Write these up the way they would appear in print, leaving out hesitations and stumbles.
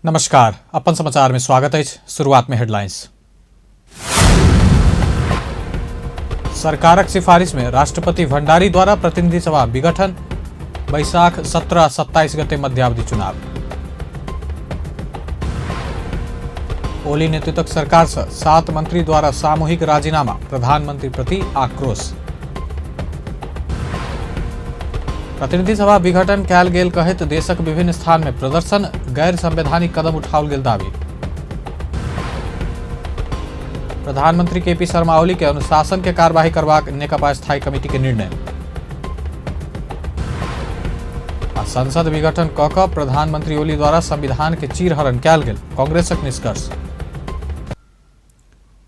नमस्कार, अपन समाचार में स्वागत है। शुरुआत में हेडलाइंस। सरकारक सिफारिश में राष्ट्रपति भंडारी द्वारा प्रतिनिधि सभा विघटन, बैसाख 17-27 गते मध्यावधि चुनाव। ओली नेतृत्वक सरकार से 7 मंत्री द्वारा सामूहिक राजीनामा, प्रधानमंत्री प्रति आक्रोश। प्रतिनिधि सभा विघटन कयल गेल कहैत देशक विभिन्न स्थान में प्रदर्शन, गैर संवैधानिक कदम उठाओल गेल दावी। प्रधानमंत्री केपी शर्मा ओली के अनुशासन के कार्यवाही करबाक नेकपा स्थायी कमिटी के निर्णय। आ संसद विघटन क क प्रधानमंत्री ओली द्वारा संविधान के चीरहरण कयल गेल, कांग्रेसक निष्कर्ष।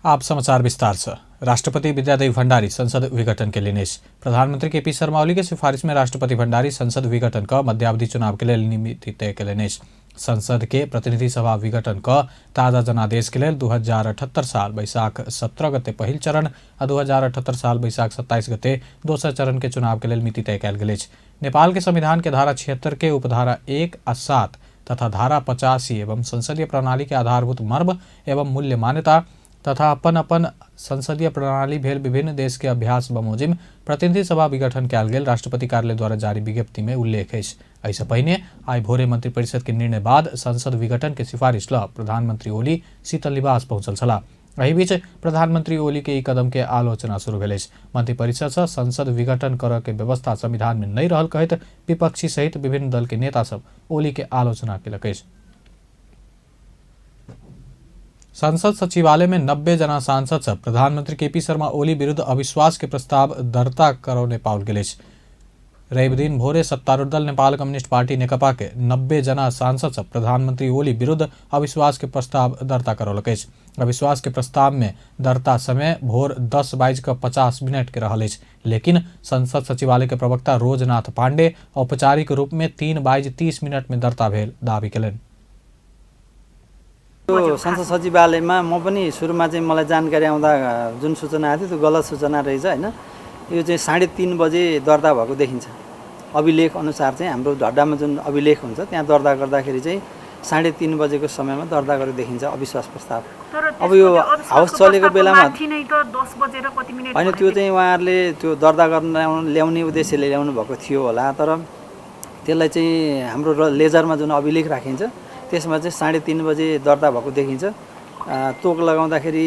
आप समाचार विस्तार से। राष्ट्रपति विद्यादेवी भंडारी संसद विघटन के लेने प्रधानमंत्री केपी शर्मा ओली के सिफारिश में राष्ट्रपति भंडारी संसद विघटन क मध्यावधि चुनाव के लेल मिति तय केलनि अछि। संसद के प्रतिनिधि सभा विघटन क ताजा जनादेश के लेल 2078 साल बैसाख 17 गते पहिल चरण आ 2078 साल बैसाख 27 गते दोसर चरण के चुनाव के लेल मिति तय कयल गेल अछि। नेपाल के संविधान के धारा 76 के उपधारा 1 आ 7 तथा धारा 85 एवं संसदीय प्रणाली के आधारभूत मर्म एवं मूल्य मान्यता तथा अपन अपन संसदीय प्रणाली भेल विभिन्न देश के अभ्यास बमोजिम प्रतिनिधि सभा विघटन कयल गेल राष्ट्रपति कार्यालय द्वारा जारी विज्ञप्ति में उल्लेख अछि। एहिसँ पहिने आइ भोरे मंत्रिपरिषद के निर्णय बाद संसद विघटन के सिफारिश ल प्रधानमंत्री ओली शीतल निवास पहुंचल छलाह। एहि बीच प्रधानमंत्री ओली के ई कदम के आलोचना शुरू भेल अछि। मंत्रिपरिषद से संसद विघटन करऽ के व्यवस्था संविधान में नहि रहल कहैत विपक्षी सहित विभिन्न दल के नेता सब ओली के आलोचना केलक अछि। संसद सचिवालय में 90 जना सांसद सब प्रधानमंत्री केपी शर्मा ओली विरुद्ध अविश्वास के प्रस्ताव दर्ता करौने पाओल गेल अछि। रवि दिन भोरे सत्तारूढ़ दल नेपाल कम्युनिस्ट पार्टी नेकपा के 90 जना सांसद सब प्रधानमंत्री ओली विरुद्ध अविश्वास के प्रस्ताव दर्ता करौलक अछि। अविश्वास के प्रस्ताव में दर्ता समय भोर 10:50 के रहल अछि, लेकिन संसद सचिवालय के प्रवक्ता रोजनाथ पांडे औपचारिक रूप में 3:30 में दर्ता भेल दावी केलनि। त्यो संसद सचिवालयमा म पनि सुरुमा चाहिँ मलाई जानकारी आउँदा जुन सूचना आएको थियो त्यो गलत सूचना रहेछ हैन। यो चाहिँ 3:30 बजे दर्ता भएको देखिन्छ। अभिलेख अनुसार चाहिँ हाम्रो ढड्डामा जुन अभिलेख हुन्छ त्यहाँ दर्ता गर्दाखेरि चाहिँ 3:30 बजेको समयमा दर्ता गरेको देखिन्छ अविश्वास प्रस्ताव। अब यो हाउस चलेको बेलामा होइन, त्यो चाहिँ उहाँहरूले त्यो दर्ता गर्न ल्याउने उद्देश्यले ल्याउनु भएको थियो होला, तर त्यसलाई चाहिँ हाम्रो लेजरमा जुन अभिलेख राखिन्छ त्यसमा चाहिँ 3:30 बजे दर्ता भएको देखिन्छ। तोक लगाउँदाखेरि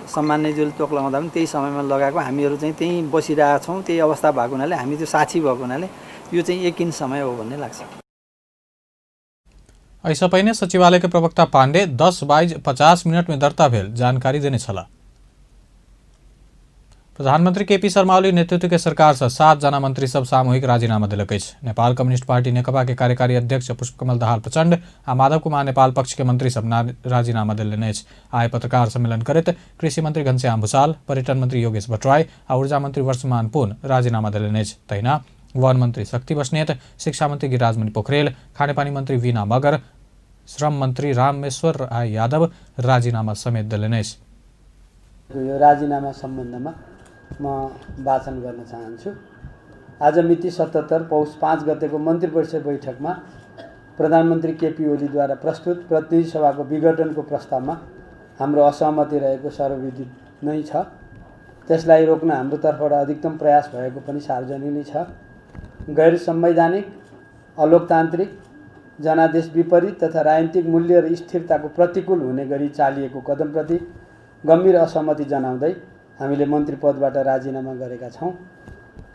सम्मान्यज्यूले तोक लगाउँदा पनि त्यही समयमा लगाएको, हामीहरू चाहिँ त्यहीँ बसिरहेका छौँ। त्यही अवस्था भएको हुनाले हामी त्यो साक्षी भएको हुनाले यो चाहिँ एकिन समय हो भन्ने लाग्छ। एहिसँ पहिने सचिवालय के प्रवक्ता पांडे 10:50 में दर्ता भेल जानकारी देने छलाह। प्रधानमंत्री केपी शर्मा ओली नेतृत्व के सरकार से 7 जना मंत्री सब सामूहिक राजीनामा देलक अछि। नेपाल कम्युनिस्ट पार्टी नेकपा के कार्यकारी अध्यक्ष पुष्पकमल दाहाल प्रचंड आ माधव कुमार नेपाल पक्ष के मंत्री सब राजीनामा देलनि अछि। आइ पत्रकार सम्मेलन करैत कृषि मंत्री घनश्याम भूषाल, पर्यटन मंत्री योगेश भट्टराई आ ऊर्जा मंत्री वर्षमान पुन राजीनामा देलनि अछि। तहिना वन मंत्री शक्ति बस्नेत, शिक्षा मंत्री गिरिराजमणि पोखरेल, खानेपानी मंत्री वीणा मगर, श्रम मंत्री रामेश्वर राय यादव राजीनामा समेत देलनि अछि। यो राजीनामा सम्बन्धमा म वाचन गर्न चाहन्छु। आज मिति 77 पौष 5 गतेको मन्त्री परिषद बैठकमा प्रधानमन्त्री केपी ओलीद्वारा प्रस्तुत प्रतिनिधि सभाको विघटनको प्रस्तावमा हाम्रो असहमति रहेको सर्वविदित नै छ। त्यसलाई रोक्न हाम्रो तर्फबाट अधिकतम प्रयास भएको पनि सार्वजनिक नै छ। गैर संवैधानिक, अलोकतान्त्रिक, जनादेश विपरीत तथा राजनीतिक मूल्य र स्थिरताको प्रतिकूल हुने गरी चालिएको कदमप्रति गम्भीर असहमति जनाउँदै हामीले मन्त्री पदबाट राजीनामा गरेका छौँ।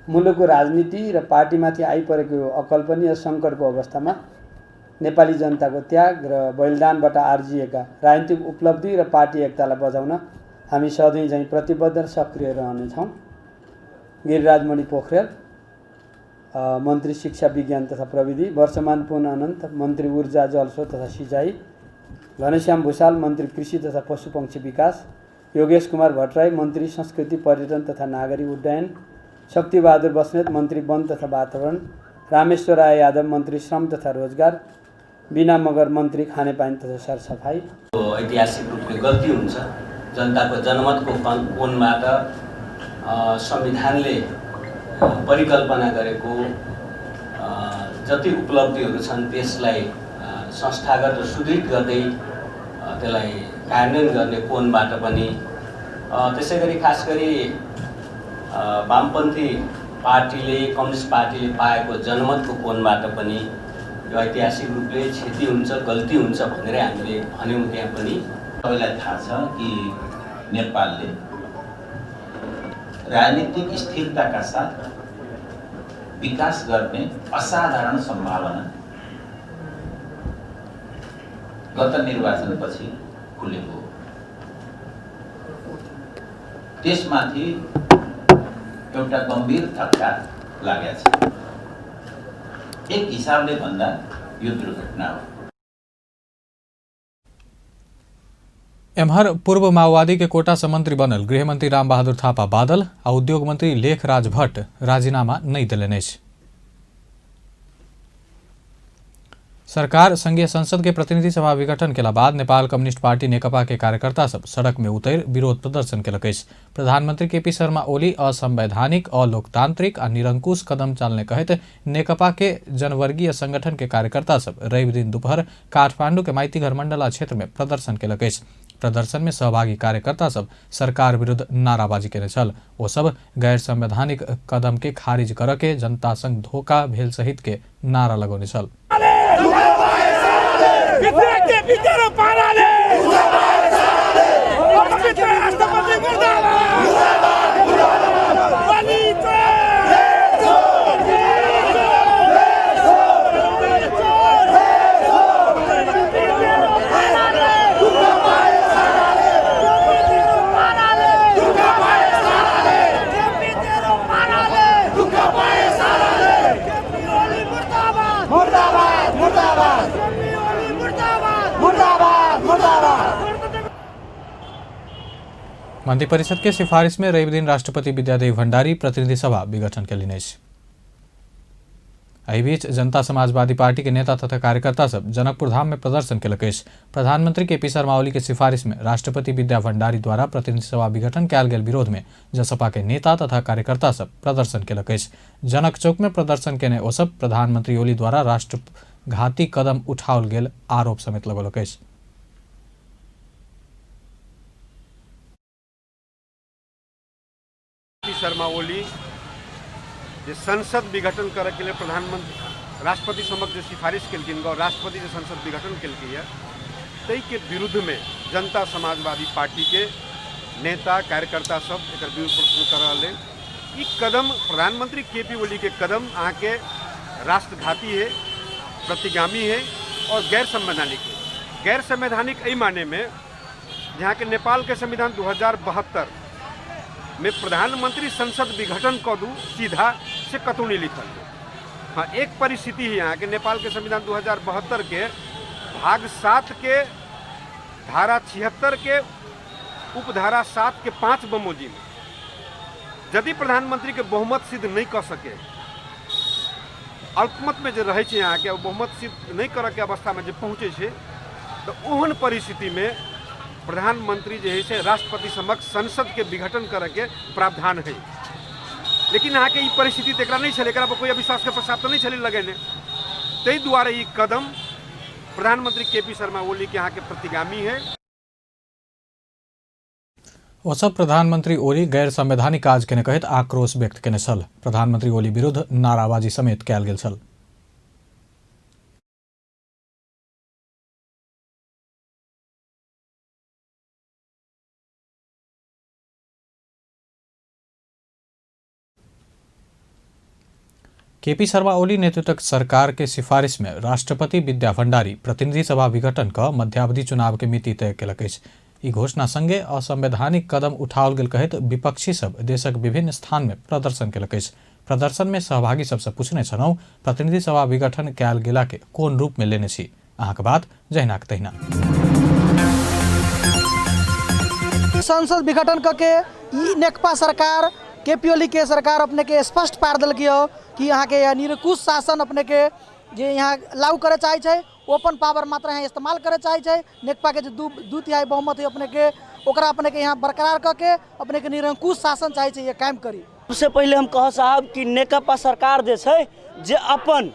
मुलुकको राजनीति र पार्टीमाथि आइपरेको यो अकल्पनीय सङ्कटको अवस्थामा नेपाली जनताको त्याग र बलिदानबाट आर्जिएका राजनीतिक उपलब्धि र पार्टी एकतालाई बचाउन हामी सधैँ झैँ प्रतिबद्ध र सक्रिय रहनेछौँ। गिरिराजमणि पोखरेल, मन्त्री शिक्षा विज्ञान तथा प्रविधि, वर्षमान पुन अनन्त, मन्त्री ऊर्जा जलस्रोत तथा सिँचाइ, घनश्याम भूषाल, मन्त्री कृषि तथा पशुपक्षी विकास, योगेश कुमार भट्टराई, मन्त्री संस्कृति पर्यटन तथा नागरिक उड्डयन, शक्तिबहादुर बस्नेत, मन्त्री वन तथा वातावरण, रामेश्वर राय यादव, मन्त्री श्रम तथा रोजगार, बीना मगर, मन्त्री खानेपानी तथा सरसफाई। ऐतिहासिक रूपले गल्ती हुन्छ। जनताको जनमतको कोणबाट संविधानले परिकल्पना गरेको जति उपलब्धिहरू छन् त्यसलाई संस्थागत र सुदृढ गर्दै त्यसलाई कार्यान्वयन गर्ने कोणबाट पनि, त्यसै गरी खास गरी वामपन्थी पार्टीले, कम्युनिस्ट पार्टीले पाएको जनमतको कोणबाट पनि यो ऐतिहासिक रूपले क्षति हुन्छ, गल्ती हुन्छ भनेर हामीले भन्यौँ। त्यहाँ पनि सबैलाई थाहा छ कि नेपालले राजनीतिक स्थिरताका साथ विकास गर्ने असाधारण सम्भावना गत निर्वाचनपछि खुलेको हो। त्यसमाथि एउटा गम्भीर धक्का लागेको छ। एक हिसाबले भन्दा यो दुर्घटना हो। एम्हर पूर्व माओवादी के कोटा से मंत्री बनल गृहमंत्री रामबहादुर थापा बादल आ उद्योग मंत्री लेखराज भट्ट राजीनामा नहीं देलनि अछि। सरकार संघीय संसद के प्रतिनिधि सभा विघटन केला बाद नेपाल कम्युनिस्ट पार्टी नेकपा के कार्यकर्ता सब सड़क में उतरि विरोध प्रदर्शन केलक अछि। प्रधानमंत्री केपी शर्मा ओली असंवैधानिक, अलोकतांत्रिक आ निरंकुश कदम चालने कहैत नेकपा के जनवर्गीय संगठन के कार्यकर्ता सब रवि दिन दोपहर काठमांडू के माइतीघर मंडला क्षेत्र में प्रदर्शन केलक अछि। प्रदर्शन में सहभागी कार्यकर्ता सब सरकार विरुद्ध नाराबाजी केने छल। ओ सब गैर संवैधानिक कदम के खारिज करऽ के जनता संग धोखा भेल सहित के नारा लगौने छल। मंत्रिपरिषद के सिफारिश में रवि दिन राष्ट्रपति विद्यादेवी भण्डारी प्रतिनिधि सभा विघटन केलनि अछि। एहि बीच जनता समाजवादी पार्टी के नेता तथा कार्यकर्ता सब जनकपुर धाम में प्रदर्शन केलक अछि। प्रधानमंत्री के पी शर्मा ओली के सिफारिश में राष्ट्रपति विद्या भण्डारी द्वारा प्रतिनिधि सभा विघटन कयल गेल विरोध में जसपा के नेता तथा कार्यकर्ता सब प्रदर्शन केलक अछि। जनक चौक में प्रदर्शन केने ओ सब प्रधानमंत्री ओली द्वारा राष्ट्रघाती कदम उठाओल गेल आरोप समेत लगौलक अछि। शर्मा ओली जे संसद विघटन करऽ के लिए प्रधानमंत्री राष्ट्रपति समक्ष जे सिफारिश केलखिन और राष्ट्रपति जे संसद विघटन केलकै ताहिके विरुद्धमे जनता समाजवादी पार्टी के नेता कार्यकर्ता सब एकर विरोध प्रदर्शन कर रहल है। ई कदम प्रधानमंत्री के पी ओली के कदम अहाँके राष्ट्रघाती है, प्रतिगामी है और गैर संवैधानिक है। गैर संवैधानिक एहि माने में जहाँ के नेपाल के संविधान 2072 में प्रधानमंत्री संसद विघटन कऽ दू सीधा से कतौ नहीं लिखल है। हाँ, एक परिस्थिति है यहाँ के नेपाल के संविधान 2072 के भाग 7 के धारा 76 के उपधारा 7 के 5 बमोजिम यदि प्रधानमंत्री के बहुमत सिद्ध नहीं कर सके, अल्पमत में जो रहे यहाँ के बहुमत सिद्ध नहीं करऽ के अवस्था में जे पहुँचे छै तो ओहन परिस्थिति में प्रधानमंत्री जे है से राष्ट्रपति समक्ष संसद के विघटन करऽ के प्रावधान है। लेकिन अहाँके ई परिस्थिति तऽ एकरा नहीं छलै, एकरा पर कोई अविश्वास के प्रस्ताव तऽ नहीं छलै लगेने, ताहि दुआरे ई कदम प्रधानमंत्री के पी शर्मा ओली के अहाँके प्रतिगामी है। ओ सब प्रधानमंत्री ओली गैर संवैधानिक काज केने कहैत आक्रोश व्यक्त केने छल। प्रधानमंत्री ओली विरुद्ध नाराबाजी समेत कयल गेल छल। केपी शर्मा ओली नेतृत्वक सरकार के सिफारिश में राष्ट्रपति विद्या भण्डारी प्रतिनिधि सभा विघटन क मध्यावधि चुनाव के मिति तय केलक अछि। ई घोषणा संगे असंवैधानिक कदम उठाओल गेल कहैत विपक्षी सब देशक विभिन्न स्थान में प्रदर्शन केलक अछि। प्रदर्शन में सहभागी सबसे पूछने छलहुँ प्रतिनिधि सभा विघटन कयल गेला के कोन रूप में लेने छी, अहाँके बात जहिनाक तहिना। संसद विघटन करके ई नेकपा सरकार केपी ओली के सरकार अपने के स्पष्ट पार देलक हो कि यहाँ के निरंकुश शासन अपने के जे यहाँ लागू करे चाहे छै, ओपन पावर मात्रा यहाँ इस्तेमाल करे चाहे छै। नेकपा के जो दू तिहाई बहुमत है अपने के, ओकरा अपने के यहाँ बरकरार करके अपने के निरंकुश शासन चाहे छै, ये कायम करी। सबसे पहले हम कह साहब कि नेकपा सरकार जे छै जे अपन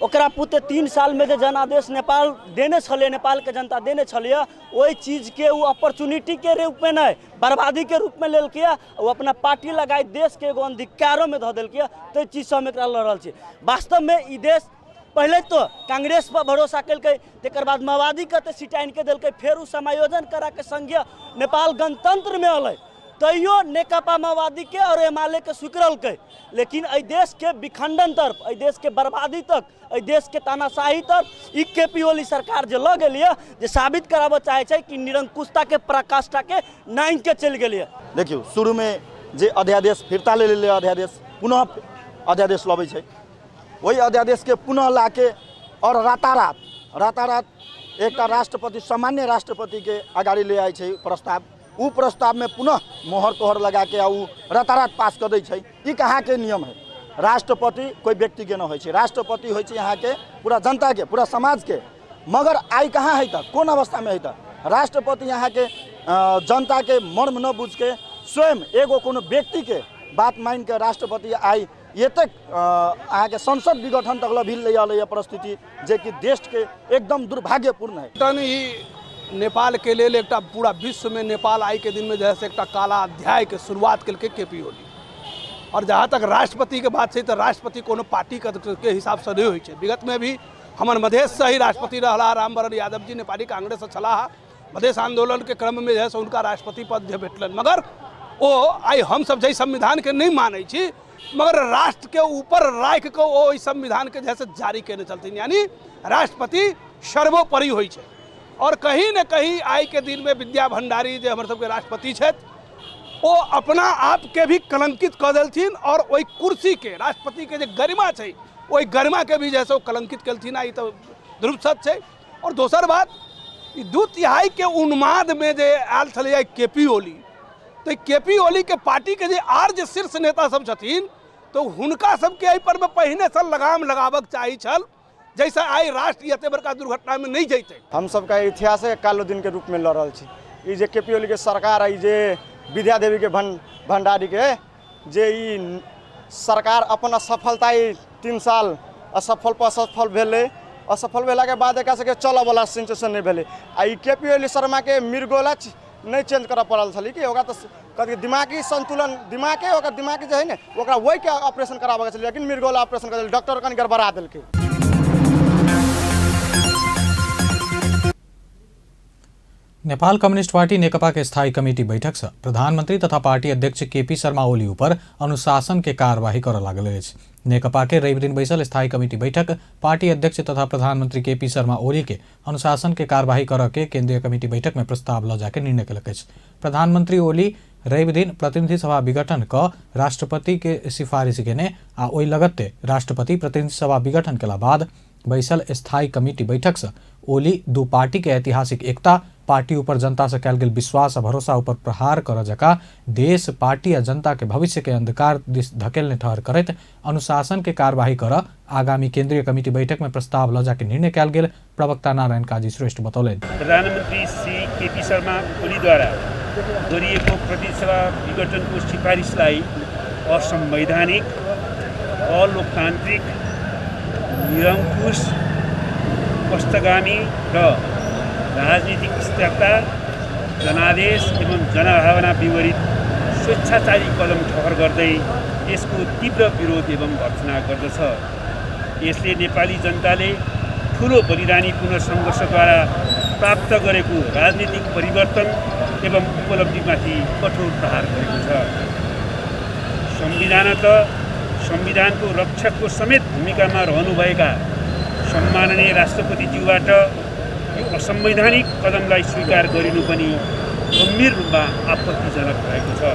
ओकरा पुते 3 सालमे जे जनादेश नेपाल देने छलै, नेपालके जनता देने छलैए, ओहि चीजके ओ अपॉर्चुनिटीके रूपमे नहि, बर्बादीके रूपमे लेलकैए। ओ अपना पार्टी लगाइ देशके एगो अंधिकारोमे धऽ देलकैए। ताहि चीजसँ हम एकरा लड़ रहल छी। वास्तवमे ई देश पहिले तो कांग्रेस पर भरोसा केलकै, तकर बाद माओवादीके तऽ सीट आनिके देलकै, फेर ओ समायोजन कराके संघीय नेपाल गणतंत्रमे अलै, तैयो नेकपा माओवादीके और एमाले के स्वीकारलकै। लेकिन एहि देशके विखंडन तरफ, एहि देशके बर्बादी तक, एहि देशके तानाशाही तरफ ई के पी ओली सरकार जे लऽ गेल यऽ, जे साबित कराबऽ चाहै छै कि निरंकुशताके पराकाष्ठाके नाङ्गिके चलि गेल यऽ। देखियौ, शुरूमे जे अध्यादेश फिरता ले लेलै, अध्यादेश पुनः अध्यादेश लबै छै, ओहि अध्यादेशके पुनः लाके आओर रातारात रातारात एकटा राष्ट्रपति, सामान्य राष्ट्रपतिके अगाडि ले आइ छै प्रस्ताव। उ प्रस्तावमे पुनः मोहर तोहर लगाके आ उ रातारात पास कऽ दै छै। ई कहाँके नियम है? राष्ट्रपति कोइ व्यक्तिके न होइ छै, राष्ट्रपति होइ छै अहाँके पूरा जनताके, पूरा समाजके। मगर आइ कहाँ है तऽ, कोन अवस्थामे है तऽ राष्ट्रपति अहाँके जनताके मर्म न बुझिके स्वयं एगो कोनो व्यक्तिके बात मानिके राष्ट्रपति आइ एतेक अहाँके संसद विघटन तक भी ले अलैए परिस्थिति, जेकि देशके एकदम दुर्भाग्यपूर्ण है। तहन ई नेपालके लेल एकटा पूरा विश्वमे नेपाल आइके दिनमे जे है से एकटा काला अध्यायके शुरुआत केलकै के पी ओली। आओर जहाँ तक राष्ट्रपतिके बात छै तऽ राष्ट्रपति कोनो पार्टीके हिसाबसँ नहि होइ छै। विगतमे भी हमर मधेशसँ ही राष्ट्रपति रहला रामवरण यादव जी, नेपाली कांग्रेससँ छलाह। मधेश आन्दोलनके क्रममे जे है से हुनका राष्ट्रपति पद जे भेटलनि, मगर ओ आइ हमसब जाहि संविधानके नहि मानै छी, मगर राष्ट्रके ऊपर राखि कऽ ओ ओहि संविधानके जे है से जारी केने छलथिन। यानी राष्ट्रपति सर्वोपरि होइ छै। आओर कहीं ने कहीं आइके दिनमे विद्या भण्डारी जे हमर सबके राष्ट्रपति छथि, ओ अपना आपके भी कलंकित कऽ देलथिन आओर ओहि कुर्सीके, राष्ट्रपतिके जे गरिमा छै, ओहि गरिमाके भी जे है से ओ कलंकित केलथिन। आ ई तऽ ध्रुव सत्य छै। आओर दोसर बात, ई 2/3 उन्मादमे जे आयल छलैए के पी ओली, तऽ के पी ओलीके पार्टीके जे आर जे शीर्ष नेता सब छथिन, तऽ हुनका सबके एहि परमे पहिनेसँ लगाम लगाबक चाही छल, जाहिसँ आइ राष्ट्र एते बड़का दुर्घटनामे नहि जैतै। हम सबके इतिहासे कालो दिनके रूपमे लऽ रहल छी। ई जे के पी ओलीके सरकार, ई जे विद्या देवीके भण्डारीके जे ई सरकार अपन असफलता, ई 3 साल असफल पर असफल भेलै, असफल भेलाके बाद एकरा सबके चलऽवला सिचुएशन नहि भेलै। आ ई के पी ओली शर्माके मिर्गोला नहि चेंज करऽ पड़ल छलै कि ओकरा तऽ कथी दिमागी संतुलन, दिमागे ओकर दिमाग जे है ने, ओकरा ओहिके ऑपरेशन कराबऽके छलै, लेकिन मिर्गोला ऑपरेशन कर देलकै, डॉक्टर कनि गड़बड़ा देलकै। नेपाल कम्युनिस्ट पार्टी नेकपा के स्थायी कमिटी बैठक से प्रधानमंत्री तथा पार्टी अध्यक्ष केपी शर्मा ओली ऊपर अनुशासन के कार्यवाही करऽ लागल अछि। नेकपा के रवि दिन बैसल स्थायी कमिटी बैठक पार्टी अध्यक्ष तथा प्रधानमंत्री केपी शर्मा ओली के अनुशासन के कार्यवाही करऽ के केंद्रीय कमिटी बैठक में प्रस्ताव लऽ जाके निर्णय केलक अछि। प्रधानमंत्री ओली रवि दिन प्रतिनिधि सभा विघटन कऽ राष्ट्रपति के सिफारिश केने आ ओहि लगते राष्ट्रपति प्रतिनिधि सभा विघटन केला बाद बैसल स्थायी कमिटी बैठक से ओली दू पार्टी के ऐतिहासिक एकता, पार्टी ऊपर जनता से कयल गेल विश्वास आ भरोसा ऊपर प्रहार करऽ जका देश, पार्टी आ जनता के भविष्य के अंधकार दिस धकेलने ठहर करैत अनुशासन के कार्यवाही करऽ आगामी केंद्रीय कमिटी बैठक में प्रस्ताव लऽ जाके निर्णय कयल गेल प्रवक्ता नारायण काजी श्रेष्ठ बतौलनि। प्रधानमन्त्री श्री केपी शर्मा ओलीद्वारा गरिएको प्रतिनिधि सभा विघटनको सिफारिसलाई असंवैधानिक, अलोकतान्त्रिक, निरङ्कुश, पश्चगामी र राजनीतिक स्थिरता, जनादेश एवं जनभावना विपरीत स्वेच्छाचारी कदम ठहर गर्दै यसको तीव्र विरोध एवं भर्त्सना गर्दछ। यसले नेपाली जनताले ठुलो बलिदानीपूर्ण सङ्घर्षद्वारा प्राप्त गरेको राजनीतिक परिवर्तन एवं उपलब्धिमाथि कठोर प्रहार गरेको छ। संविधानत संविधानको रक्षकको समेत भूमिकामा रहनुभएका सम्माननीय राष्ट्रपतिज्यूबाट यो असंवैधानिक कदमलाई स्वीकार गरिनु पनि गम्भीर रूपमा आपत्तिजनक भएको छ।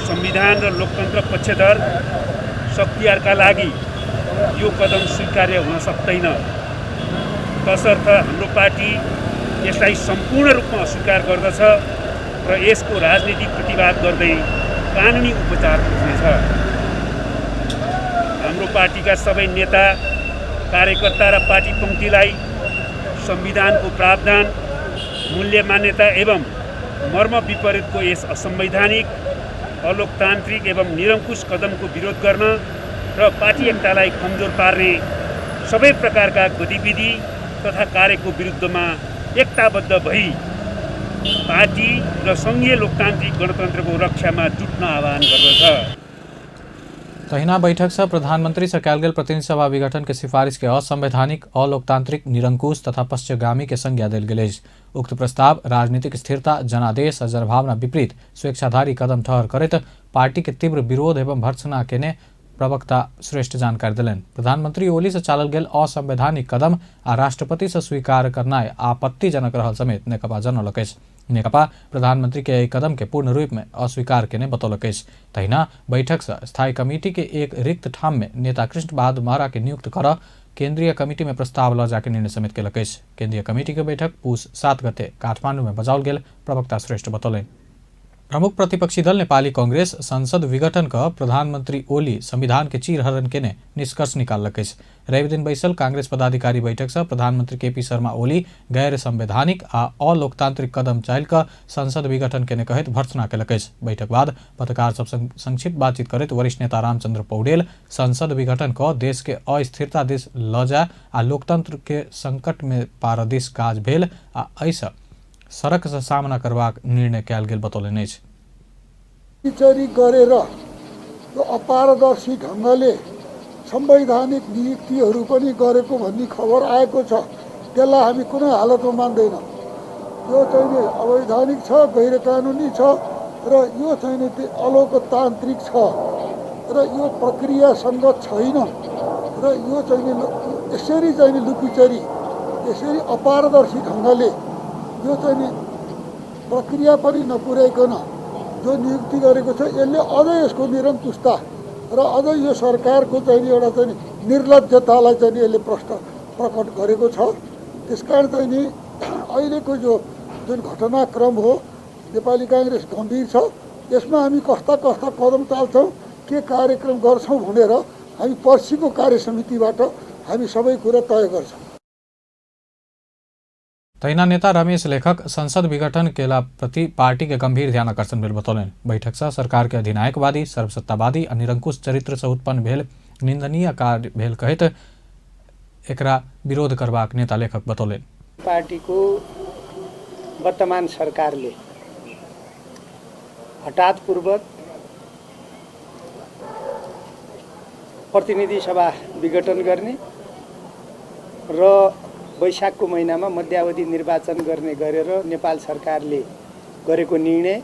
संविधान र लोकतन्त्र पक्षधर शक्तिहरूका लागि यो कदम स्वीकार्य हुन सक्दैन। तसर्थ हाम्रो पार्टी यसलाई सम्पूर्ण रूपमा अस्वीकार गर्दछ र यसको राजनीतिक प्रतिवाद गर्दै कानुनी उपचार खोज्नेछ। हाम्रो पार्टीका सबै नेता, कार्यकर्ता र पार्टी पङ्क्तिलाई संविधानको प्रावधान, मूल्य मान्यता एवं मर्म विपरीतको यस असंवैधानिक, अलोकतान्त्रिक एवं निरङ्कुश कदमको विरोध गर्न र पार्टी एकतालाई कमजोर पार्ने सबै प्रकारका गतिविधि तथा कार्यको विरुद्धमा एकताबद्ध भई पार्टी र सङ्घीय लोकतान्त्रिक गणतन्त्रको रक्षामा जुट्न आह्वान गर्दछ। तहिना बैठक से प्रधानमंत्री से कयल गेल प्रतिनिधि सभा विघटन के सिफारिश के असंवैधानिक, अलोकतांत्रिक, निरंकुश तथा पश्चगामी के संज्ञा देल गेल अछि। उक्त प्रस्ताव राजनीतिक स्थिरता, जनादेश आ जनभावना विपरीत स्वेच्छाधारी कदम ठहर करैत पार्टी के तीव्र विरोध एवं भर्त्सना केने प्रवक्ता श्रेष्ठ जानकारी देलनि। प्रधानमंत्री ओली से चालल गेल असंवैधानिक कदम आ राष्ट्रपति से स्वीकार करनाइ आपत्तिजनक रहल समेत नेकपा जनौलक अछि। नेकपा प्रधानमंत्री के एहि कदम के पूर्ण रूप में अस्वीकार केने बतौलक अछि। तहिना बैठक से स्थायी कमिटी के एक रिक्त ठाम में नेता कृष्ण बहादुर महरा के नियुक्त कर केंद्रीय कमिटी में प्रस्ताव ल जाके निर्णय समेत केलक अछि। केंद्रीय कमिटी के बैठक पुस 7 गते काठमांडू में बजाओल गेल प्रवक्ता श्रेष्ठ बतौलनि। प्रमुख प्रतिपक्षी दल नेपाली कांग्रेस संसद विघटन क प्रधानमंत्री ओली संविधान के चीरहरण केने निष्कर्ष निकाललक अछि। रवि दिन बैसल कांग्रेस पदाधिकारी बैठक से प्रधानमंत्री केपी शर्मा ओली गैर संवैधानिक आ अलोकतांत्रिक कदम चालि क संसद विघटन केने कहैत भर्त्सना केलक अछि। बैठक बाद पत्रकार सब संग संक्षिप्त बातचीत करैत वरिष्ठ नेता रामचंद्र पौडेल संसद विघटन क देश के अस्थिरता दिस ल जाय आ लोकतंत्र के संकट में पार दिस काज भेल आ एहिसँ सड़क से सामना करबाक निर्णय कयल गेल बतौलनि अछि। चोरी गरेर यो अपारदर्शी ढङ्गले संवैधानिक नियुक्तिहरू पनि गरेको भन्ने खबर आएको छ, त्यसलाई हामी कुनै हालतमा मान्दैनौँ। यो चाहिँ अवैधानिक छ, गैरकानुनी छ र यो चाहिँ अलोकतान्त्रिक छ र यो प्रक्रियासङ्गत छैन र यो चाहिँ यसरी चाहिँ लुकीचोरी, यसरी अपारदर्शी ढङ्गले यो चाहिँ प्रक्रिया पनि नपुर्याइकन जो नियुक्ति गरेको छ, यसले अझै यसको निरङ्कुशता र अझै यो सरकारको चाहिँ एउटा चाहिँ निर्लज्जतालाई चाहिँ यसले प्रकट गरेको छ। त्यसकारण चाहिँ नि अहिलेको जो जुन घटनाक्रम हो, नेपाली काङ्ग्रेस गम्भीर छ। यसमा हामी कस्ता कस्ता कदम चाल्छौँ, के कार्यक्रम गर्छौँ भनेर हामी पर्सिको कार्यसमितिबाट हामी सबै कुरा तय गर्छौँ। तहिना नेता रमेश लेखक संसद विघटन केला प्रति पार्टी के गंभीर ध्यान आकर्षण भेल बतौलनि। बैठक से सरकार के अधिनायकवादी, सर्वसत्तावादी आ निरंकुश चरित्र से उत्पन्न भेल निंदनीय कार्य भेल कहैत एकरा विरोध करबाक नेता लेखक बतौलनि। पार्टीको वर्तमान सरकारले हठातपूर्वक प्रतिनिधि सभा विघटन गर्ने र वैशाखको महिनामा मध्यावधि निर्वाचन गर्ने गरेर नेपाल सरकारले गरेको निर्णय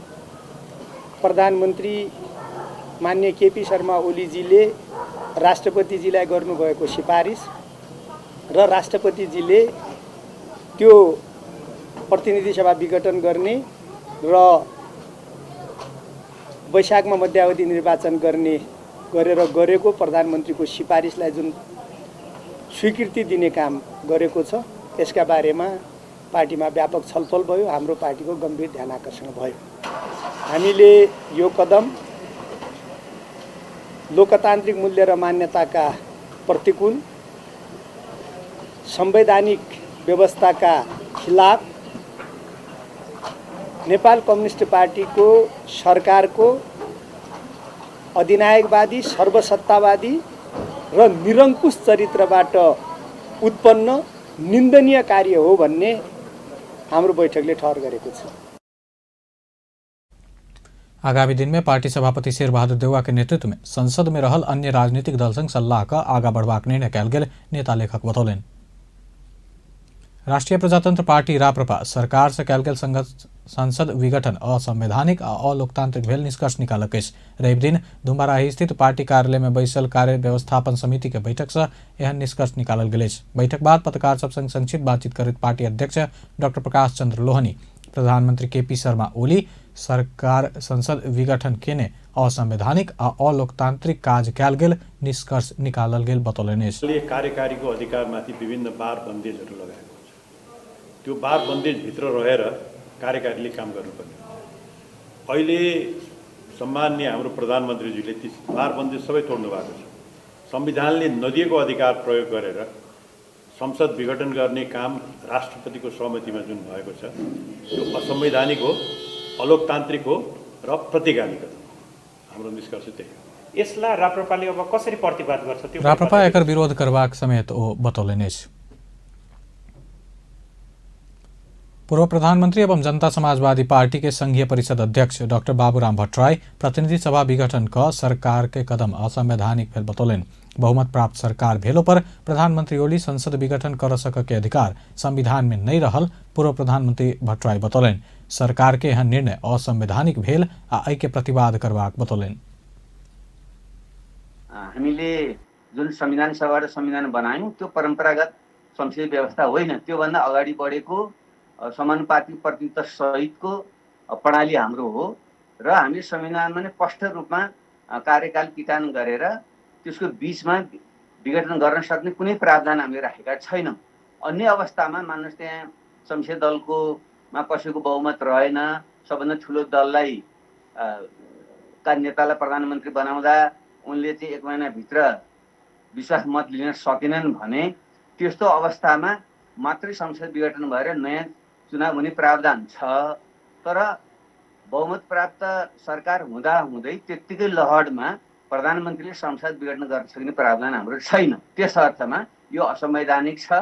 प्रधानमन्त्री मान्य केपी शर्मा ओलीजीले राष्ट्रपतिजीलाई गर्नुभएको सिफारिस र राष्ट्रपतिजीले त्यो प्रतिनिधि सभा विघटन गर्ने र वैशाखमा मध्यावधि निर्वाचन गर्ने गरेर गरेको प्रधानमन्त्रीको सिफारिसलाई जुन स्वीकृति दिने काम गरेको छ, यसका बारेमा पार्टीमा व्यापक छलफल भयो। हाम्रो पार्टीको गम्भीर ध्यान आकर्षण भयो। हामीले यो कदम लोकतान्त्रिक मूल्य र मान्यताका प्रतिकूल, संवैधानिक व्यवस्थाका खिलाफ, नेपाल कम्युनिस्ट पार्टीको सरकारको अधिनायकवादी, सर्वसत्तावादी र निरङ्कुश चरित्रबाट उत्पन्न निन्दनीय कार्य हो भन्ने हाम्रो बैठकले ठहर गरेको छ। आगामी दिन में पार्टी सभापति शेरबहादुर देउवा के नेतृत्व में संसद में रहल अन्य राजनीतिक दल संग सल्लाह क आगा बढ़बाक निर्णय कयल गेल नेता लेखक बतौलनि। राष्ट्रिय प्रजातंत्र पार्टी राप्रपा सरकार से कयल गेल संसद विघटन असंवैधानिक आ अलोकतांत्रिक भेल निष्कर्ष निकालक अछि। रवि दिन धुम्बाराही स्थित पार्टी कार्यालय में बैसल कार्य व्यवस्थापन समिति के बैठक से एहन निष्कर्ष निकालल गेल अछि। बैठक बाद पत्रकार सब संग संक्षिप्त बातचीत करैत पार्टी अध्यक्ष डॉक्टर प्रकाश चंद्र लोहनी प्रधानमंत्री केपी शर्मा ओली सरकार संसद विघटन केने असंवैधानिक आ अलोकतांत्रिक काज कयल गेल निष्कर्ष निकालल गेल बतौलनि अछि। कार्यकारीको अधिकारमाथि विभिन्न बार बन्देजहरू लगाएको हुन्छ। त्यो बार बन्देजभित्र रहेर कार्यकारीले काम गर्नुपर्ने हुन्छ। अहिले सम्माननीय हाम्रो प्रधानमन्त्रीज्यूले ती बार बन्देज सबै तोड्नु भएको छ। संविधानले नदिएको अधिकार प्रयोग गरेर संसद विघटन गर्ने काम राष्ट्रपतिको सहमतिमा जुन भएको छ त्यो असंवैधानिक हो, अलोकतान्त्रिक हो र प्रतिगामी कदम हो। हाम्रो निष्कर्ष त्यही हो। यसलाई राप्रपाले अब कसरी प्रतिवाद गर्छ? त्यो राप्रपा एकर विरोध करबाक समेत ओ बतौलनि अछि। पूर्व प्रधानमंत्री एवं जनता समाजवादी पार्टी के संघीय परिषद अध्यक्ष डॉक्टर बाबूराम भट्टराई प्रतिनिधि सभा विघटन क सरकार के कदम असंवैधानिक भेल बतौलनि। बहुमत प्राप्त सरकार भेलो पर प्रधानमंत्री ओली संसद विघटन कर सक के अधिकार संविधान में नहीं रहल पूर्व प्रधानमंत्री भट्टराई बतौलनि। सरकार के एहन निर्णय असंवैधानिक भेल आ एहि के प्रतिवाद करबाक बतौलनि। हामीले जुन संविधान सभा र संविधान बनायौं त्यो परम्परागत संसदीय व्यवस्था होइन, त्योभन्दा अगाडि बढेको समानुपातिक प्रतिनिधित्व सहितको प्रणाली हाम्रो हो र हामीले संविधानमा नै स्पष्ट रूपमा कार्यकाल किटान गरेर त्यसको बिचमा विघटन गर्न सक्ने कुनै प्रावधान हामीले राखेका छैनौँ। अन्य अवस्थामा मान्नुहोस् त्यहाँ संसदीय दलकोमा कसैको बहुमत रहेन, सबभन्दा ठुलो दललाई का नेतालाई प्रधानमन्त्री बनाउँदा उनले चाहिँ एक महिनाभित्र विश्वास मत लिन सकेनन् भने त्यस्तो अवस्थामा मात्रै संसद विघटन भएर नयाँ चुनाव हुने प्रावधान छ। तर बहुमत प्राप्त सरकार हुँदा हुँदै त्यत्तिकै लहरमा प्रधानमन्त्रीले संसद विघटन गर्न सक्ने प्रावधान हाम्रो छैन। त्यस अर्थमा यो असंवैधानिक छ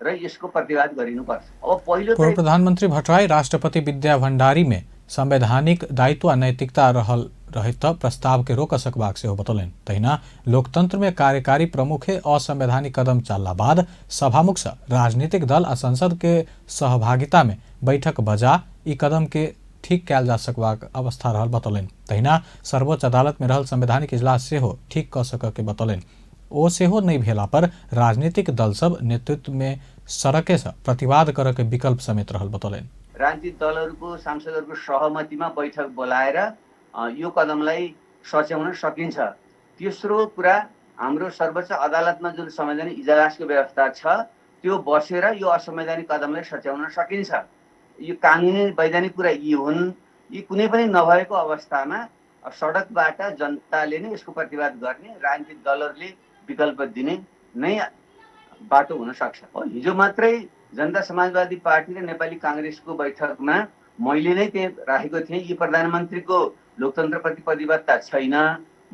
र यसको प्रतिवाद गरिनुपर्छ। अब पहिलो पूर्व प्रधानमन्त्री भट्टराई राष्ट्रपति विद्या भण्डारी में संवैधानिक दायित्व आ नैतिकता रहल रहित प्रस्ताव के रोक सकबाक सेहो बतौलनि। तहिना लोकतंत्र में कार्यकारी प्रमुखे असंवैधानिक कदम चालला बाद सभामुख सँ राजनीतिक दल आ संसद के सहभागिता में बैठक बजा ई कदम के ठीक कयल जा सकबाक अवस्था रहल बतौलनि। तहिना सर्वोच्च अदालत में रहल संवैधानिक इजलास सेहो ठीक क सक के बतौलनि। ओ सेहो नहि भेला पर राजनीतिक दल सब नेतृत्व में सड़के सँ प्रतिवाद करऽ के विकल्प समेत रहल बतौलनि। राजनीतिक दलहरूको सांसदहरूको सहमतिमा बैठक बोलाएर यो कदमलाई सच्याउन सकिन्छ। तेस्रो कुरा, हाम्रो सर्वोच्च अदालतमा जुन संवैधानिक इजलासको व्यवस्था छ त्यो बसेर यो असंवैधानिक कदमलाई सच्याउन सकिन्छ। यो कानुनी वैधानिक कुरा यी हुन्। यी कुनै पनि नभएको अवस्थामा सडकबाट जनताले नै यसको प्रतिवाद गर्ने, राजनीतिक दलहरूले विकल्प दिने नै बाटो हुन सक्छ। हिजो मात्रै जनता समाजवादी पार्टी र नेपाली काङ्ग्रेसको बैठकमा मैले नै त्यहाँ राखेको थिएँ, यी प्रधानमन्त्रीको लोकतन्त्रप्रति प्रतिबद्धता छैन,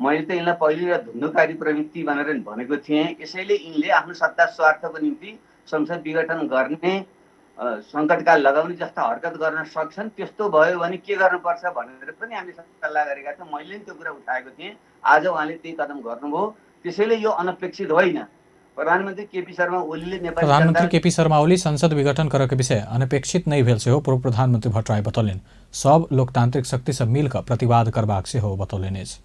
मैले त यिनलाई पहिले र धुन्धुकारी प्रवृत्ति भनेर भनेको थिएँ, यसैले यिनले आफ्नो सत्ता स्वार्थको निम्ति संसद विघटन गर्ने, सङ्कटकाल लगाउने जस्ता हरकत गर्न सक्छन्, त्यस्तो भयो भने के गर्नुपर्छ भनेर पनि हामीले सल्लाह गरेका थियौँ। मैले पनि त्यो कुरा उठाएको थिएँ। आज उहाँले त्यही कदम गर्नुभयो, त्यसैले यो अनपेक्षित होइन। प्रधानमन्त्री केपी शर्मा ओलीले नेपाली प्रधानमन्त्री केपी शर्मा ओली संसद विघटन करऽ के विषय अनपेक्षित नहि भेल सेहो पूर्व प्रधानमन्त्री भट्टराई बतौलनि। सब लोकतांत्रिक शक्ति सँ मिल कऽ प्रतिवाद करबाक सेहो बतौलनि अछि।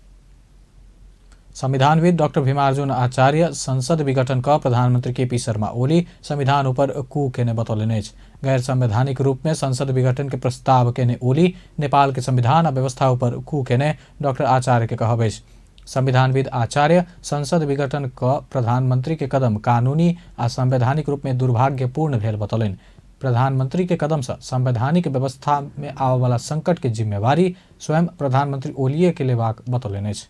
संविधानविद डॉक्टर भीमार्जुन आचार्य संसद विघटन क प्रधानमंत्री केपी शर्मा ओली संविधान ऊपर कू केने बतौलनि अछि। गैर संवैधानिक रूप में संसद विघटन के प्रस्ताव केने ओली नेपाल के संविधान आ व्यवस्था ऊपर कू केने डॉक्टर आचार्य के कहब अछि। संविधानविद आचार्य संसद विघटन क प्रधानमंत्री के कदम कानूनी आ संवैधानिक रूप में दुर्भाग्यपूर्ण भेल बतौलनि। प्रधानमंत्री के कदम से संवैधानिक व्यवस्था में आबयवला संकट के जिम्मेवारी स्वयं प्रधानमंत्री ओलीए के लेबाक बतौलनि अछि।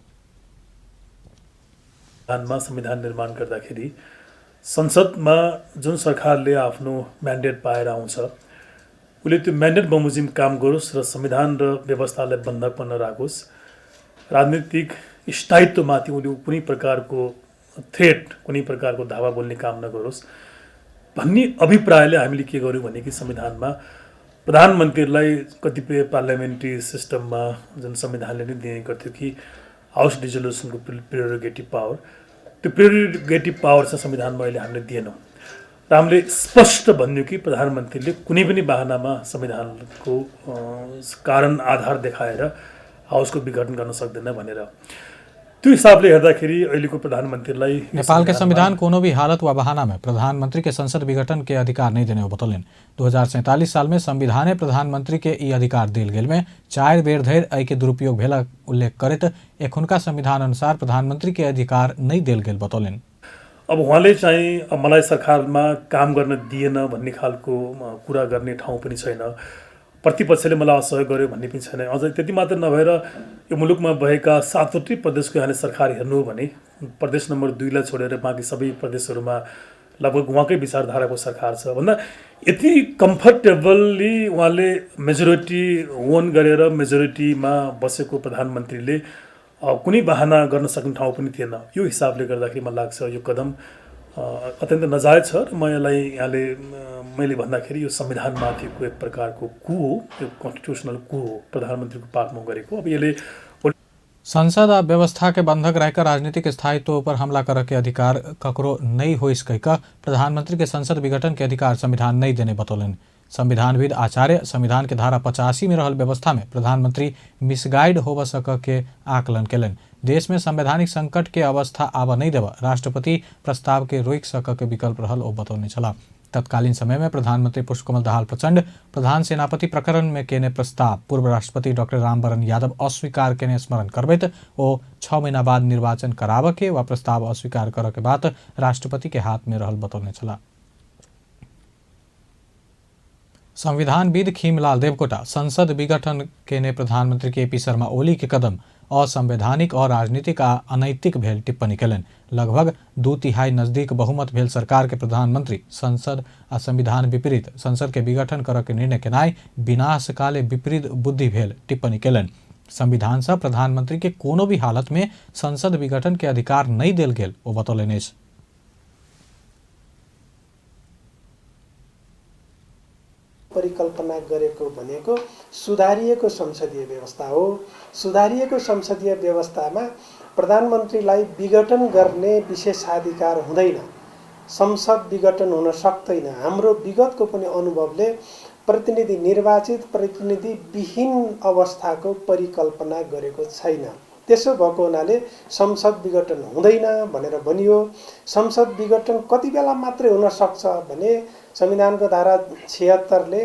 संविधान निर्माण गर्दाखेरि संसदमा जुन सरकारले आफ्नो म्यान्डेट पाएर आउँछ उसले त्यो म्यान्डेट बमोजिम काम गरोस् र संविधान र व्यवस्थालाई बन्धकमा नराखोस्। राजनीतिक स्थायित्वमाथि उसले कुनै प्रकारको थ्रेट, कुनै प्रकारको धावा बोल्ने काम नगरोस् भन्ने अभिप्रायले हामीले के गर्यौँ भने कि संविधानमा प्रधानमन्त्रीलाई कतिपय पार्लियामेन्ट्री सिस्टममा जुन संविधानले नै दिने गर्थ्यो कि हाउस डिजोल्युसनको प्रेरोगेटिभ पावर, त्यो प्रेरोगेटिभ पावर चाहिँ संविधानमा अहिले हामीले दिएनौँ र हामीले स्पष्ट भन्यौँ कि प्रधानमन्त्रीले कुनै पनि बहानामा संविधानको कारण आधार देखाएर हाउसको विघटन गर्न सक्दैन भनेर। त्यो हिसाबले हेर्दाखेरि अहिलेको प्रधानमन्त्रीलाई नेपाल के संविधान कोनो भी हालत व बहाना में प्रधानमंत्री के संसद विघटन के अधिकार नहीं देने बतौलनि। 2047 साल में संविधाने प्रधानमंत्री के ई अधिकार देल गेल में 4 बेर धरि एहि के दुरुपयोग भेलक उल्लेख करैत एखुनका संविधान अनुसार प्रधानमंत्री के अधिकार नहीं देल गेल बतौलनि। अब उहाँले चाहिँ मलाई सरकारमा काम गर्न दिएन भन्ने खालको कुरा गर्ने ठाउँ पनि छैन, प्रतिपक्षले मलाई असहयोग गर्यो भन्ने पनि छैन। अझ त्यति मात्र नभएर यो मुलुकमा भएका 7वटै प्रदेशको यहाँले सरकार हेर्नु हो भने प्रदेश नम्बर 2लाई छोडेर बाँकी सबै प्रदेशहरूमा लगभग उहाँकै विचारधाराको सरकार छ भन्दा यति कम्फर्टेबल्ली उहाँले मेजोरिटी ओन गरेर मेजोरिटीमा बसेको प्रधानमन्त्रीले कुनै बहाना गर्न सक्ने ठाउँ पनि थिएन। यो हिसाबले गर्दाखेरि मलाई लाग्छ यो कदम अत्यन्त नजायज छ र म यसलाई यहाँले मैले भन्दाखेरि यो संविधानमाथिको एक प्रकारको कु हो, यो कन्स्टिट्युसनल कु हो प्रधानमन्त्रीको पार्टमा गरेको। अब यसले संसद आ व्यवस्था के बंधक रहकर राजनीतिक स्थायित्व पर हमला करे के अधिकार ककरो नहीं हो कह प्रधानमंत्री के संसद विघटन के अधिकार संविधान नहीं देने बतौलनि। संविधानविद आचार्य संविधान के धारा 85 में रहल व्यवस्था में प्रधानमंत्री मिसगाइड होब सक के आकलन केलनि। देश में संवैधानिक संकट के अवस्था आब नहीं देब राष्ट्रपति प्रस्ताव के रोकि सक के विकल्प रहल ओ बतौने छलाह। तत्कालीन समय में प्रधानमंत्री पुष्पकमल दाहाल प्रचंड प्रधान सेनापति प्रकरण में केने प्रस्ताव पूर्व राष्ट्रपति डॉक्टर रामवरण यादव अस्वीकार केने स्मरण करबैत ओ 6 महीना बाद निर्वाचन कराबऽ के वा प्रस्ताव अस्वीकार करऽ के बात राष्ट्रपति के हाथ में रहल बतौने छलाह। संविधानविद खीमलाल देवकोटा संसद विघटन केने प्रधानमंत्री के पी शर्मा ओली के कदम असंवैधानिक और राजनीतिक आ अनैतिक भेल टिप्पणी केलनि। लगभग 2/3 नजदीक बहुमत भेल सरकार के प्रधानमंत्री संसद आ संविधान विपरीत संसद के विघटन करऽ के निर्णय केनाइ विनाशकाले विपरीत बुद्धि भेल टिप्पणी केलनि। संविधान से प्रधानमंत्री के कोनो भी हालत में संसद विघटन के अधिकार नहीं देल गेल ओ बतौलनि अछि। परिकल्पना गरेको भनेको सुधारिएको संसदीय व्यवस्था हो। सुधारिएको संसदीय व्यवस्थामा प्रधानमन्त्रीलाई विघटन गर्ने विशेषाधिकार हुँदैन, संसद विघटन हुन सक्दैन। हाम्रो विगतको पनि अनुभवले प्रतिनिधि निर्वाचित प्रतिनिधि विहीन अवस्थाको परिकल्पना गरेको छैन। त्यसो भएको हुनाले संसद विघटन हुँदैन भनेर भनियो। संसद विघटन कति बेला मात्रै हुन सक्छ भने संविधानको धारा 76 ले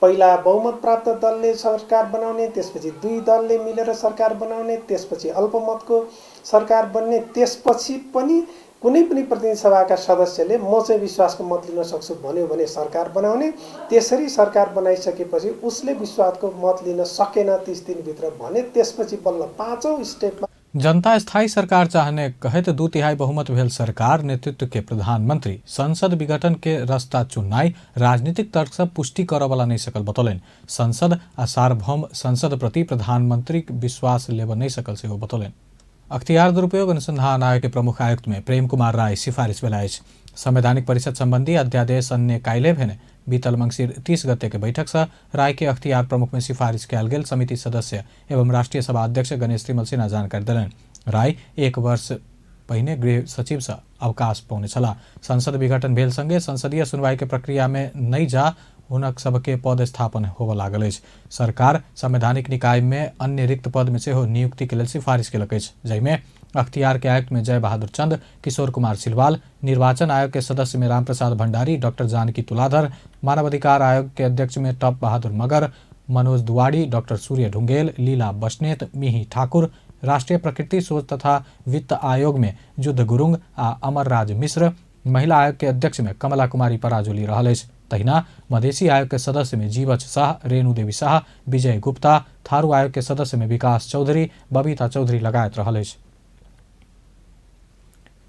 पहिला बहुमत प्राप्त दलले सरकार बनाउने, त्यसपछि दुई दलले मिलेर सरकार बनाउने, त्यसपछि अल्पमतको सरकार बन्ने, त्यसपछि पनि कुनै पनि प्रतिनिधि सभाका सदस्यले म चाहिँ विश्वासको मत लिन सक्छु भन्यो भने सरकार बनाउने, त्यसरी सरकार बनाइसकेपछि उसले विश्वासको मत लिन सकेन 30 दिनभित्र भने त्यसपछि बल्ल पाँचौं स्टेपमा जनता स्थायी सरकार चाहने कहैत 2/3 बहुमत भेल सरकार नेतृत्व के प्रधानमंत्री संसद विघटन के रास्ता चुननाइ राजनीतिक तर्क से पुष्टि करऽ वाला नहीं सकल बतौलनि। संसद आ सार्वभौम संसद प्रति प्रधानमंत्री विश्वास लेबऽ नहीं सकल सेहो बतौलनि। अख्तियार दुरुपयोग अनुसंधान आयोग के प्रमुख आयुक्त में प्रेम कुमार राय सिफारिश भेल अछि। संवैधानिक परिषद संबंधी अध्यादेश अन्य काल्हि भेने बीतल मंगसिर 30 गते के बैठक से राय के अख्तियार प्रमुख में सिफारिश कयल गेल समिति सदस्य एवं राष्ट्रीय सभा अध्यक्ष गणेश तिमल सिन्हा जानकारी देलनि। राय 1 वर्ष पहिने गृह सचिव से अवकाश पौने छलाह। संसद विघटन भेल संगे संसदीय सुनवाई के प्रक्रिया में नहीं जा हुनक सबके पद स्थापन होबऽ लागल अछि। सरकार संवैधानिक निकाय में अन्य रिक्त पद में सेहो नियुक्ति के लेल सिफारिश केलक अछि, जाहिमे अख्तियार के आयुक्त में जय बहादुर चंद, किशोर कुमार सिलवाल, निर्वाचन आयोग के सदस्य में रामप्रसाद भंडारी, डॉक्टर जानकी तुलाधर, मानवाधिकार आयोग के अध्यक्ष में टप बहादुर मगर, मनोज दुवाड़ी, डॉक्टर सूर्य ढुंगेल, लीला बस्नेत, मिही ठाकुर, राष्ट्रीय प्रकृति शोध तथा वित्त आयोग में युद्ध गुरुंग आ अमरराज मिश्र, महिला आयोग के अध्यक्ष में कमला कुमारी पराजुली रहल अछि। तहिना मधेसी आयोग के सदस्य में जीवछ शाह, रेणु देवी शाह, विजय गुप्ता, थारू आयोग के सदस्य में विकास चौधरी, बबीता चौधरी लगायत रहल अछि।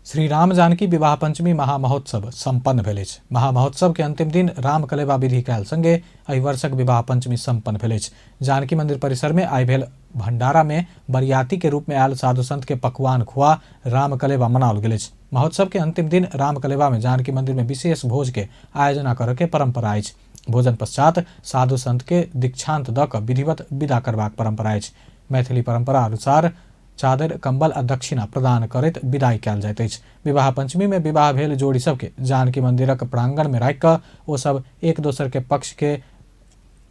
श्री राम जानकी विवाह पंचमी महामहोत्सव सम्पन्न भेल अछि। महामहोत्सव के अंतिम दिन राम कलेवा विधि कयल संगे एहि वर्षक विवाह पंचमी सम्पन्न भेल अछि। जानकी मंदिर परिसर में आइ भेल भंडारा में बरियाती के रूप में आयल साधु संत के पकवान खुआ राम कलेवा मनाओल गेल अछि। महोत्सव के अंतिम दिन राम कलेवा में जानकी मंदिर में विशेष भोज के आयोजना करऽ के परंपरा अछि। भोजन पश्चात साधु संत के दीक्षांत दऽ कऽ विधिवत विदा करबाक परंपरा अछि। मैथिली परंपरा अनुसार चादर, कंबल आ दक्षिणा प्रदान करैत विदाई कयल जाइत अछि। विवाह पंचमी में विवाह भेल जोड़ी सबके जानकी मंदिरक प्रांगण में राखि कऽ ओ सब एक दोसर के पक्ष के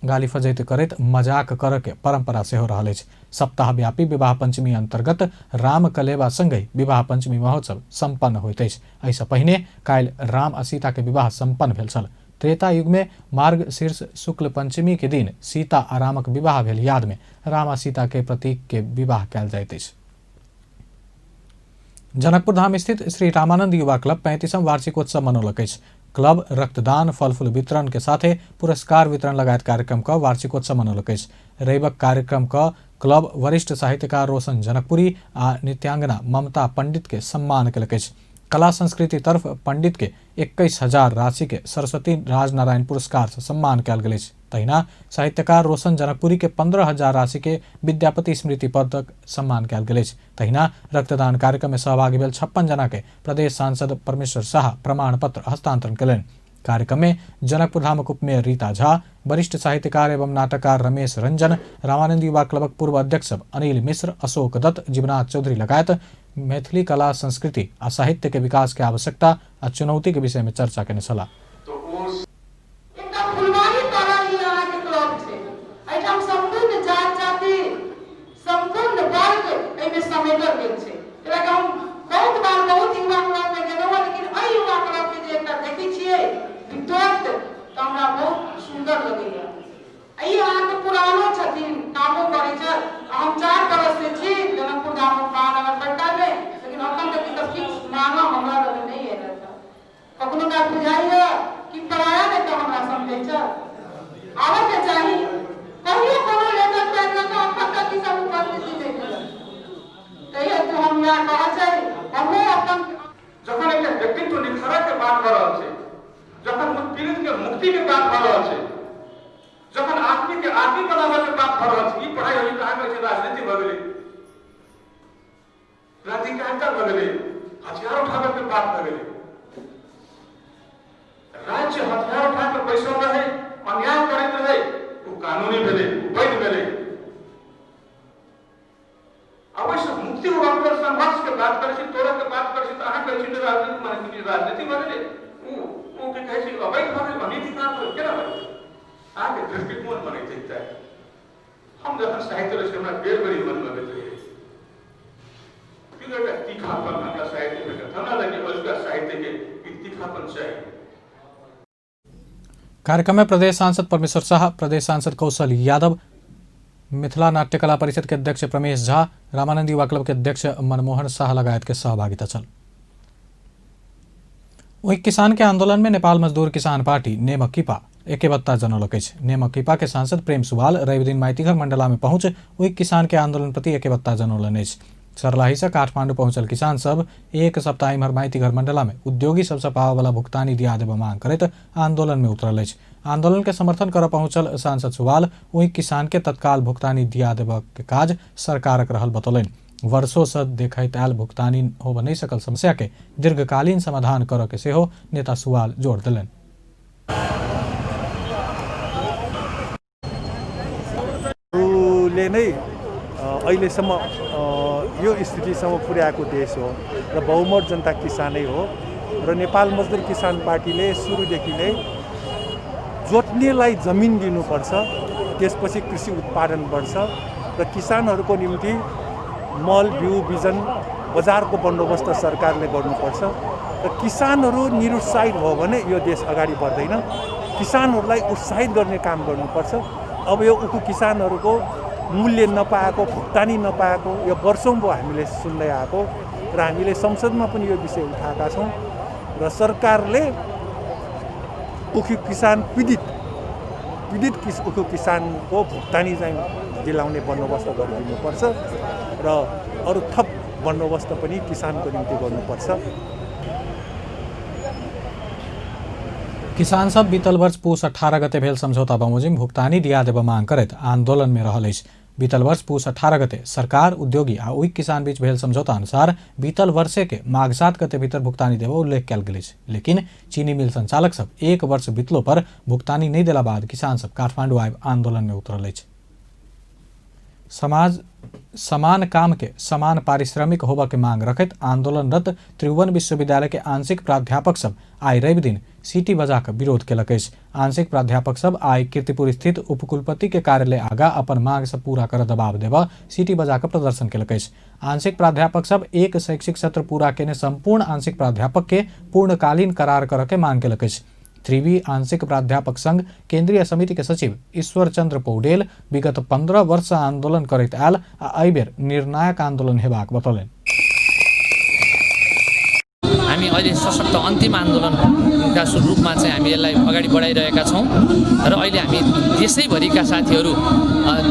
गाली फजैत करैत मजाक करऽ के परंपरा सेहो रहल अछि। सप्ताहव्यापी विवाह पंचमी अंतर्गत राम कलेवा संगहि विवाह पंचमी महोत्सव सम्पन्न होइत अछि। एहिसँ पहिने काल्हि राम आ सीता के विवाह सम्पन्न भेल छल। त्रेता युग में मार्ग शीर्ष शुक्ल पंचमी के दिन सीता आ रामक विवाह भेल याद में राम आ सीता के प्रतीक के विवाह कयल जाइत अछि। जनकपुर धाम स्थित श्री रामानंद युवा क्लब 35वां वार्षिकोत्सव मनौलक अछि। क्लब रक्तदान, फलफूल वितरण के साथे पुरस्कार वितरण लगायत कार्यक्रम क वार्षिकोत्सव मनौलक अछि। रविक कार्यक्रम क क्लब वरिष्ठ साहित्यकार रोशन जनकपुरी आ नृत्यांगना ममता पंडित के सम्मान केलक अछि। कला संस्कृति तरफ पंडित के 21,000 राशि के सरस्वती राजनारायण पुरस्कार से सम्मान कयल गेल अछि। तहिना साहित्यकार रोशन जनकपुरी के 15,000 राशि के विद्यापति स्मृति पदक सम्मान कयल गेल अछि। तहिना रक्तदान कार्यक्रम में सहभागी भेल 56 जना के प्रदेश सांसद परमेश्वर शाह प्रमाण पत्र हस्तांतरण कयलनि। कार्यक्रम में जनकपुर धामक उपमेयर रीता झा, वरिष्ठ साहित्यकार एवं नाटककार रमेश रंजन, रामानंद युवा क्लबक पूर्व अध्यक्ष अनिल मिश्र, अशोक दत्त, जीवनाथ चौधरी लगायत मैथिली कला, संस्कृति आ साहित्य के विकास के आवश्यकता आ चुनौती के विषय में चर्चा केने छलाह। जखन एकटा व्यक्तित्व निखारक के बात भऽ रहल छै, जखन उत्पीड़ित के मुक्ति के बात भऽ रहल छै, जखन आदमी के आदमी बनाबय के बात भऽ रहल छै, ई पढ़ाई होली कहाँ कहै छै राजनीति भऽ गेलै, क्रांतिकारिता भऽ गेलै, हथियार उठाबय के बात भऽ गेलै। राज्य हथियार उठा के बैसल रहै, अन्याय करैत रहै, ओ कानूनी भेलै, ओ वैध भेलै। अवश्य मुक्ति होबाक लेल संघर्ष के बात करै छी, तोड़ऽ के बात करै छी, तऽ अहाँ कहै छी जे राजनीति माने राजनीति भऽ गेलै, ओ की कहै छै अवैध भऽ गेलै, अनीति काम भऽ गेलै, केना भऽ गेलै? अहाँके दृष्टिकोण बनैत छै। हम जखन साहित्य रहै छी हमरा बेर बेर मन लगैत रहै कि एकटा तीखापन हमरा साहित्य भेटत, हमरा लागि अजुका साहित्यके ई तीखापन चाही। कार्यक्रम में प्रदेश सांसद परमेश्वर शाह, प्रदेश सांसद कौशल यादव, मिथिला नाट्यकला परिषद के अध्यक्ष प्रमेश झा, रामानंद युवा क्लब के अध्यक्ष मनमोहन शाह लगायत के सहभागिता छल। वहीं किसान के आंदोलन में नेपाल मजदूर किसान पार्टी नेमकिपा एकेबत्ता जनौलक अछि। नेमकिपा के सांसद प्रेम सुवाल रविदिन माइतीघर मंडला में पहुंच ओहि किसान के आंदोलन प्रति एकेबत्ता जनौलनि अछि। सर्लाही से काठमांडू पहुंचल किसान सब एक सप्ताह इम्हर माइतीघर मंडला में उद्योगी सबसे पाबऽवला भुगतानी दिया देबऽ मांग करैत आंदोलन में उतरल अछि। आंदोलन के समर्थन करऽ पहुंचल सांसद सुवाल ओहि किसान के तत्काल भुगतानी दिया देबऽ के काज सरकारक रहल बतौलनि। वर्षों से देखैत आयल भुगतानी होबऽ नहि सकल समस्या के दीर्घकालीन समाधान करऽ के सेहो नेता सुवाल जोर देलनि। ले नै अहिलेसम्म यो स्थितिसम्म पुर्याएको देश हो र बहुमत जनता किसानै हो र नेपाल मजदुर किसान पार्टीले सुरुदेखि नै जोत्नेलाई जमिन दिनुपर्छ, त्यसपछि कृषि उत्पादन बढ्छ र किसानहरूको निम्ति मल बिउ बिजन बजारको बन्दोबस्त सरकारले गर्नुपर्छ र किसानहरू निरुत्साहित भयो भने यो देश अगाडि बढ्दैन। किसानहरूलाई उत्साहित गर्ने काम गर्नुपर्छ। अब यो उखु किसानहरूको मूल्य नपाएको, भुक्तानी नपाएको यो वर्षौँ भयो हामीले सुन्दै आएको र हामीले संसदमा पनि यो विषय उठाएका छौँ र सरकारले उखु किसान पीडित पीडित उखु किसानको भुक्तानी चाहिँ दिलाउने बन्दोबस्त गरिदिनुपर्छ र अरू थप बन्दोबस्त पनि किसानको निम्ति गर्नुपर्छ। किसान सब बीतल वर्ष पुस 18 गते भेल समझौता बमोजिम भुगतानी दिया देबऽ मांग करैत आंदोलन में रहल अछि। बीतल वर्ष पुस 18 गते सरकार, उद्योगी आ ओहि किसान बीच भेल समझौता अनुसार बीतल वर्षे के माघ 7 गते भीतर भुगतानी देबऽ उल्लेख कयल गेल अछि। लेकिन चीनी मिल संचालक सब एक वर्ष बीतलो पर भुगतानी नहि देला बाद किसान सब काठमांडू आबि आंदोलन में उतरल अछि। समाज समान काम के समान पारिश्रमिक होबऽ के मांग रखैत आंदोलनरत त्रिभुवन विश्वविद्यालय के आंशिक प्राध्यापक सब आइ रवि दिन सीटी बजा कऽ विरोध केलक अछि। आंशिक प्राध्यापक सब आइ कीर्तिपुर स्थित उपकुलपति के कार्यालय आगा अपन मांग सब पूरा कर दबाव देबऽ सीटी बजा कऽ प्रदर्शन केलक अछि। आंशिक प्राध्यापक सब एक शैक्षिक सत्र पूरा केने संपूर्ण आंशिक प्राध्यापक के पूर्णकालीन करार करऽ के मांग केलक अछि। त्रिवी आंशिक प्राध्यापक संघ केंद्रीय समिति के सचिव ईश्वर चंद्र पौडेल विगत 15 वर्ष आंदोलन करैत आयल आ एहि बेर निर्णायक आंदोलन हेबाक बतौलनि। हामी अहिले सशक्त अन्तिम आन्दोलनका रूपमा चाहिँ हामी यसलाई अगाडि बढाइरहेका छौँ र अहिले हामी देशैभरिका साथीहरू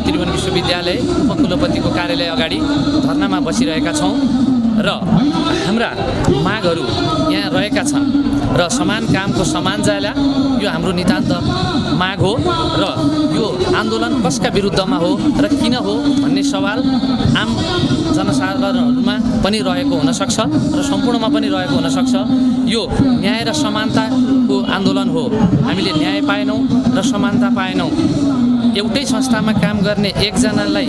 त्रिभुवन विश्वविद्यालय उपकुलपतिको कार्यालय अगाडि धरनामा बसिरहेका छौँ। र हाम्रा मागहरू यहाँ रहेका छन् र समान कामको समान ज्याला यो हाम्रो नितान्त माग हो र यो आन्दोलन कसका विरुद्धमा हो र किन हो भन्ने सवाल आम जनसाधारणहरूमा पनि रहेको हुनसक्छ र सम्पूर्णमा पनि रहेको हुनसक्छ। यो न्याय र समानताको आन्दोलन हो। हामीले न्याय पाएनौँ र समानता पाएनौँ। एउटै संस्थामा काम गर्ने एकजनालाई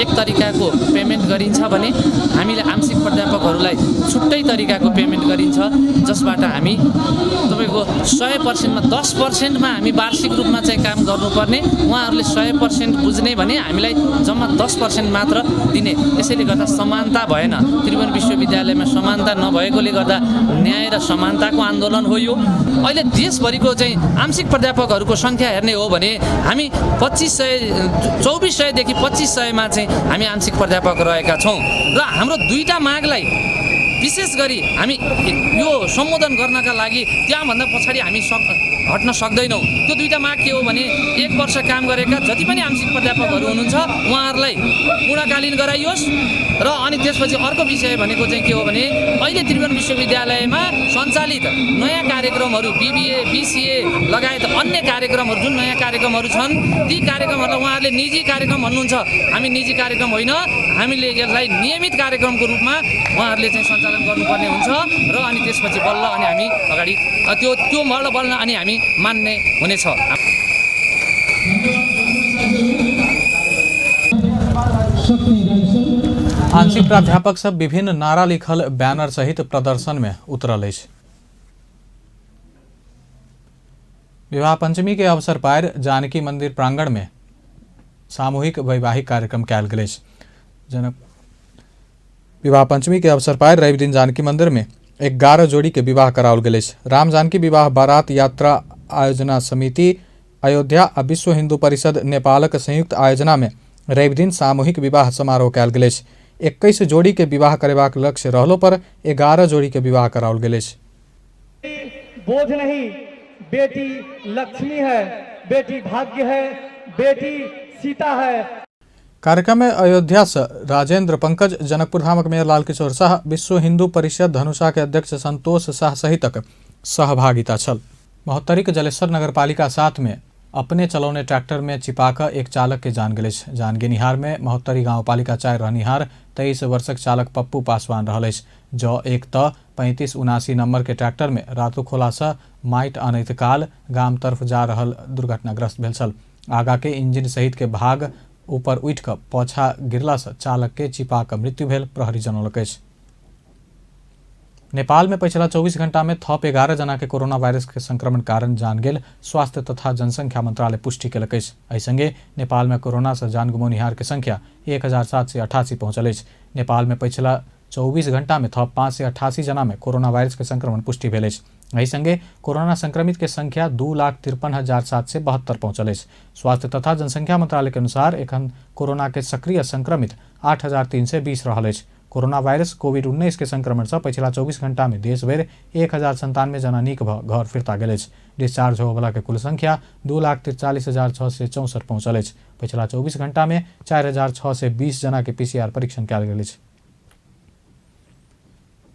एक तरिकाको पेमेन्ट गरिन्छ भने हामीले आंशिक प्राध्यापकहरूलाई छुट्टै तरिकाको पेमेन्ट गरिन्छ, जसबाट हामी तपाईँको 100%मा 10%मा हामी वार्षिक रूपमा चाहिँ काम गर्नुपर्ने, उहाँहरूले 100% बुझ्ने भने हामीलाई जम्मा 10% मात्र दिने। यसैले गर्दा समानता भएन। त्रिभुवन विश्वविद्यालयमा समानता नभएकोले गर्दा न्याय र समानताको आन्दोलन हो यो। अहिले देशभरिको चाहिँ आंशिक प्राध्यापकहरूको सङ्ख्या हेर्ने हो भने हामी 2500 2400देखि 2500मा चाहिँ हामी आंशिक प्राध्यापक रहेका छौँ र हाम्रो दुईटा मागलाई विशेष गरी हामी यो सम्बोधन गर्नका लागि त्यहाँभन्दा पछाडि हामी हट्न सक्दैनौँ। त्यो दुईटा माग के हो भने एक वर्ष काम गरेका जति पनि आंशिक प्राध्यापकहरू हुनुहुन्छ उहाँहरूलाई पूर्णकालीन गराइयोस् र अनि त्यसपछि अर्को विषय भनेको चाहिँ के हो भने अहिले त्रिभुवन विश्वविद्यालयमा सञ्चालित नयाँ कार्यक्रमहरू बिबिए, बिसिए लगायत अन्य कार्यक्रमहरू जुन नयाँ कार्यक्रमहरू छन् ती कार्यक्रमहरूलाई उहाँहरूले निजी कार्यक्रम भन्नुहुन्छ। हामी निजी कार्यक्रम होइन, हामीले यसलाई नियमित कार्यक्रमको रूपमा उहाँहरूले चाहिँ सञ्चालन गर्नुपर्ने हुन्छ र अनि त्यसपछि बल्ल अनि हामी अगाडि त्यो त्यो बल्ल बल्ल अनि हामी मान्ने हुनेछ। आंशिक प्राध्यापक सब विभिन्न नारा लिखल बैनर सहित प्रदर्शन में उतरल अछि। विवाह पंचमी के अवसर पर जानकी मंदिर प्रांगण में सामूहिक वैवाहिक कार्यक्रम कयल गेल अछि। जनक विवाह पंचमी के अवसर पर रवि दिन जानकी मंदिर में 11 जोड़ी के विवाह कराओल गेल अछि। राम जानकी विवाह बारात यात्रा आयोजना समिति अयोध्या आ विश्व हिंदू परिषद नेपालक संयुक्त आयोजना में रवि दिन सामूहिक विवाह समारोह कयल गेल अछि। 21 जोड़ी के विवाह करेबाक लक्ष्य रहलो पर 11 जोड़ी के विवाह कराओल गेल अछि। बोझ नहीं, बेटी लक्ष्मी है, बेटी भाग्य है, बेटी सीता है। कार्यक्रम में अयोध्या से राजेंद्र पंकज, जनकपुर धामक मेयर लालकिशोर शाह, विश्व हिंदू परिषद धनुषा के अध्यक्ष संतोष शाह सहितक सहभागिता छल। महोत्तरीक जलेश्वर नगरपालिका 7 में अपने चलौने ट्रैक्टर में चिपाक एक चालक के जान गेल अछि। जान गेनिहार में महोत्तरी गाउँपालिका 4 रहनिहार 23 वर्षक चालक पप्पू पासवान रहल अछि। जँ एक त 3579 नंबर के ट्रैक्टर में रातू खोला से माटि आनैत काल गाम तरफ जा रहल दुर्घटनाग्रस्त भेल छल। आगा के इंजन सहित के भाग ऊपर उठि कऽ पाछा गिरला से चालक के चिपाक मृत्यु भेल प्रहरी जनौलक अछि। नेपाल में पछिला 24 घंटा में थप 11 जना के कोरोना वायरस के संक्रमण कारण जान गेल स्वास्थ्य तथा जनसंख्या मंत्रालय पुष्टि केलक अछि। एहि संगे नेपाल में कोरोना से जान गुमौनिहार के संख्या 1788 पहुंचल अछि। नेपाल में पछिला 24 घंटा में थप 588 जना में कोरोना वायरस के संक्रमण पुष्टि भेल अछि। एहि संगे कोरोना संक्रमित के संख्या 2,53,772 पहुंचल अछि। स्वास्थ्य तथा जनसंख्या मंत्रालय के अनुसार एखन कोरोना के सक्रिय संक्रमित 8,320 रहल अछि। कोरोना वायरस कोविड-19 के संक्रमण से पछिला 24 घंटा में देशभरि 1,097 जना नीक भऽ घर फिर्ता गेल अछि। डिस्चार्ज होबयवला के कुल संख्या 2,43,664 पहुंचल अछि। पछिला 24 घंटा में 4,620 जना के पीसीआर परीक्षण कयल गेल अछि।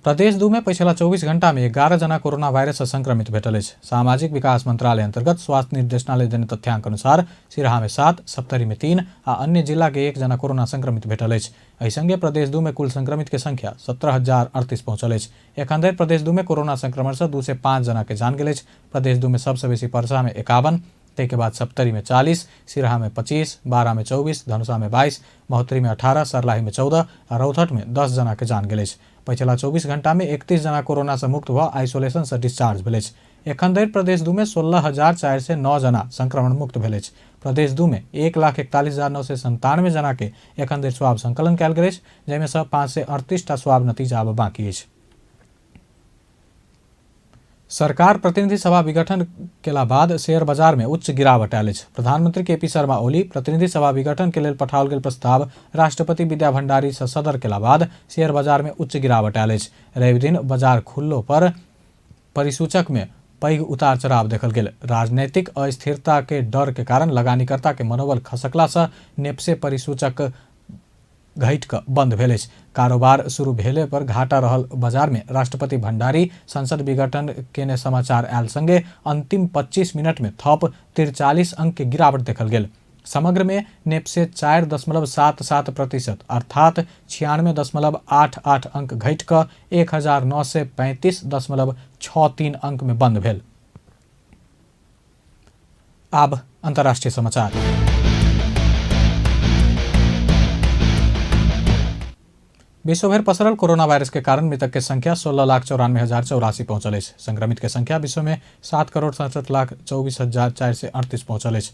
प्रदेश 2 में पछिला 24 घंटा में 11 जना कोरोना वायरस से संक्रमित भेटल अछि। सामाजिक विकास मंत्रालय अंतर्गत स्वास्थ्य निर्देशनालय देने तथ्यांक अनुसार सिराहा में 7, सप्तरी में 3 आ अन्य जिला के 1 जना कोरोना संक्रमित भेटल अछि। एहि संगे प्रदेश 2 में कुल संक्रमित के संख्या 17,038 पहुंचल अछि। एखन धरि प्रदेश 2 में कोरोना संक्रमण से 205 जना के जान गेल अछि। प्रदेश 2 में सबसे बेसी परसा में 51, ताहिके बाद सप्तरी में 40, सिराहा में 25, बारा में 24, धनुषा में 22, महोत्तरी में 18, सर्लाही में 14 आ रौतहट में 10 जना के जान गेल अछि। पछिला 24 घंटा में 31 जना कोरोना से मुक्त भऽ आइसोलेशन से डिस्चार्ज भेल अछि। एखन धरि प्रदेश 2 में 16,409 जना संक्रमण मुक्त भेल अछि। प्रदेश 2 में 1,41,997 जना के एखन धरि स्वाब संकलन कयल गेल अछि, जाहिमे सँ 538 टा स्वाब नतीजा आब बाँकी अछि। सरकार प्रतिनिधि सभा विघटन केला बाद शेयर बाजार में उच्च गिरावट आयल अछि। प्रधानमंत्री केपी शर्मा ओली प्रतिनिधि सभा विघटन के लेल पठाओल गेल प्रस्ताव राष्ट्रपति विद्या भंडारी से सदर केला बाद शेयर बाजार में उच्च गिरावट आयल अछि। रवि दिन बाजार खुललो पर परिसूचक में पैघ उतार चढ़ाव देखल गेल। राजनैतिक अस्थिरता के डर के कारण लगानीकर्ता के मनोबल खसकला से नेप्से परिसूचक घटि कऽ बंद भेल अछि। कारोबार शुरू भेले पर घाटा रहल बाजार में राष्ट्रपति भंडारी संसद विघटन केने समाचार आयल संगे अंतिम 25 मिनट में थप 43 अंक के गिरावट देखल गेल। समग्र में नेप्से 4.77% अर्थात 96.88 अंक घटि कऽ 1935.63 अंक में बंद भेल। आब अंतर्राष्ट्रीय समाचार। विश्वभर पसरल कोरोना वायरस के कारण मृतक के संख्या 16,94,084 पहुंचल अछि। संक्रमित के संख्या विश्व में 7,67,24,438 पहुंचल अछि।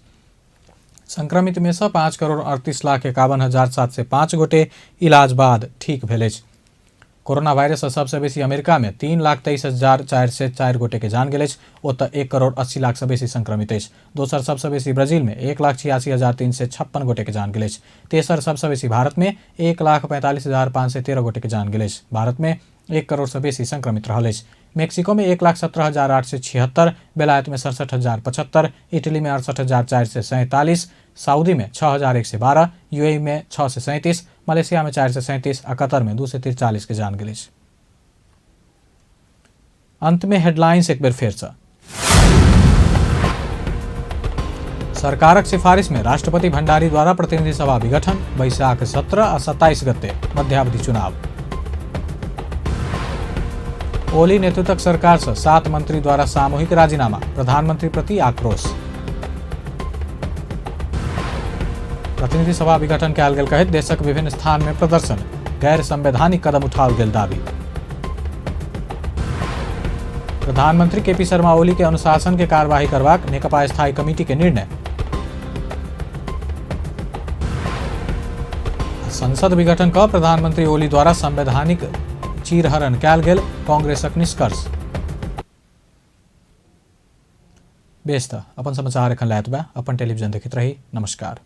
संक्रमित में से 5,38,51,705 गोटे इलाज बाद ठीक भेल अछि। कोरोना वायरस से सबसे बेसी अमेरिका में 3,23,404 गोटे के जान गेल अछि। ओतय 1,80,00,000 से बेसी संक्रमित अछि। दोसर सबसे बेसी ब्राजील में 1,86,356 गोटे के जान गेल अछि। तेसर सबसे बेसी भारत में 1,45,513 गोटे के जान गेल अछि। भारत में 1 करोड़ से बेसी संक्रमित रहल अछि। मेक्सिको में 1,17,876, बेलायत में 67,075, इटली में 68,447, सऊदी में 6,112, यूएई में 637, मलेशिया में 437 आ कतर में 243 के जान गेल अछि। अंत में हेडलाइंस एक बेर फेर से। सरकारक सिफारिश में राष्ट्रपति भंडारी द्वारा प्रतिनिधि सभा विघटन, बैसाख 17 आ 27 गते मध्यावधि चुनाव। ओली नेतृत्वक सरकार से 7 मंत्री द्वारा सामूहिक राजीनामा, प्रधानमंत्री प्रति आक्रोश। प्रतिनिधि सभा विघटन कयल गेल कहैत देशक विभिन्न स्थान में प्रदर्शन, गैर संवैधानिक कदम उठाओल गेल दावी। प्रधानमंत्री केपी शर्मा ओली के अनुशासन के कार्यवाही करबाक नेकपा स्थायी कमिटी के निर्णय। संसद विघटन क प्रधानमंत्री ओली द्वारा संवैधानिक चीरहरण कयल गेल कांग्रेसक निष्कर्ष। बेस त अपन समाचार एखन लए एतबे। अपन टेलीविजन देखैत रही। नमस्कार।